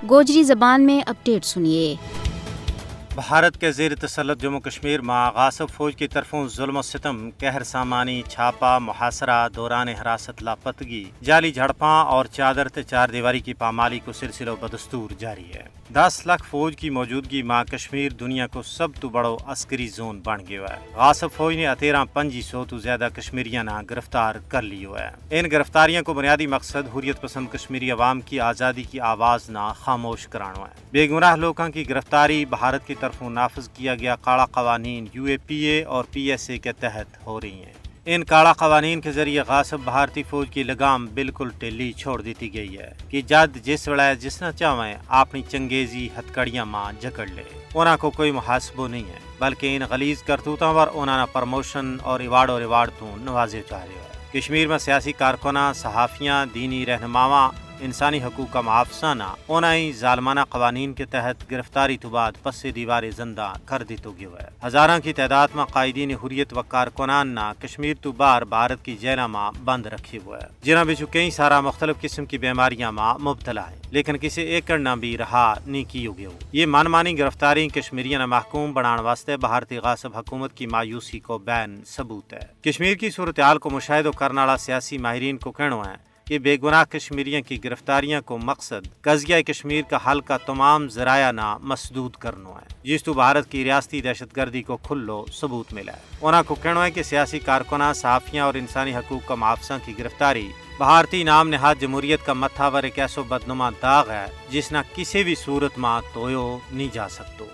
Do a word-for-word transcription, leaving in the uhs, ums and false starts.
گوجری زبان میں اپڈیٹ سنیے۔ بھارت کے زیر تسلط جموں کشمیر ما غاصب فوج کی طرفوں ظلم و ستم، قہر سامانی، چھاپا، محاصرہ، دوران حراست لاپتگی، جعلی جھڑپاں اور چادر تے چار دیواری کی پامالی کو سلسلو بدستور جاری ہے۔ دس لکھ فوج کی موجودگی ما کشمیر دنیا کو سب تو بڑو عسکری زون بن گیو ہے۔ غاصب فوج نے اتیراں پنجی سو تو زیادہ کشمیریاں نا گرفتار کر لیو ہے۔ ان گرفتاریاں کو بنیادی مقصد حریت پسند کشمیری عوام کی آزادی کی آواز نا خاموش کرانو ہے۔ بے گناہ لوکاں کی گرفتاری بھارت کی طرفوں نافذ کیا گیا کاڑا قوانین یو اے پی اے اور پی ایس اے کے تحت ہو رہی ہیں۔ ان کاڑا قوانین کے ذریعے غاصب بھارتی فوج کی لگام بالکل ٹیلی چھوڑ دیتی گئی ہے کہ جد جس ویلے جس نا چاہویں اپنی چنگیزی ہتکڑیاں ما جکڑ لے۔ انہاں کو کوئی محاسبو نہیں ہے، بلکہ ان غلیظ کرتوتاں ور انہاں نا پروموشن اور ایوارڈ و ریوارڈ تو نوازیو چاہیو ہے۔ کشمیر ما سیاسی کارکناں، صحافیاں، دینی رہنماواں، انسانی حقوق کا محافظاں نا انہاں ہی ظالمانہ قوانین کے تحت گرفتاری تو بعد پس دیوار زندہ کر دیتو گیو ہے۔ ہزاراں کی تعداد ما قائدین حریت و کارکنان نا کشمیر تو باہر بھارت کی جیلاں ما بند رکھیو ہے، جنہاں بچوں کئی سارا مختلف قسم کی بیماریاں ما مبتلا ہیں، لیکن کسے ایکڑ نا بھی رہا نہیں کیو گیو۔ یہ من مانی گرفتاری کشمیریاں نا محکوم بنان واسطے بھارتی غاصب حکومت کی مایوسی کو بین ثبوت ہے۔ کشمیر کی صورتحال کو مشاہدو کرن آلا سیاسی ماہرین کو کہنو ہے کہ بے گناہ کشمیریاں کی گرفتاریاں کو مقصد قضیہ کشمیر کا حل کا تمام ذرائع نا مسدود کرنو ہے، جس تو بھارت کی ریاستی دہشت گردی کو کھلو ثبوت ملا ہے۔ انہاں کو کہنو ہے کہ سیاسی کارکناں، صحافیاں اور انسانی حقوق کا محافظاں کی گرفتاری بھارتی نام نہاد جمہوریت کا متھا ور ایک ایسو بدنما داغ ہے، جس نا کسے بھی صورت ما تویو نہیں جا سکتو۔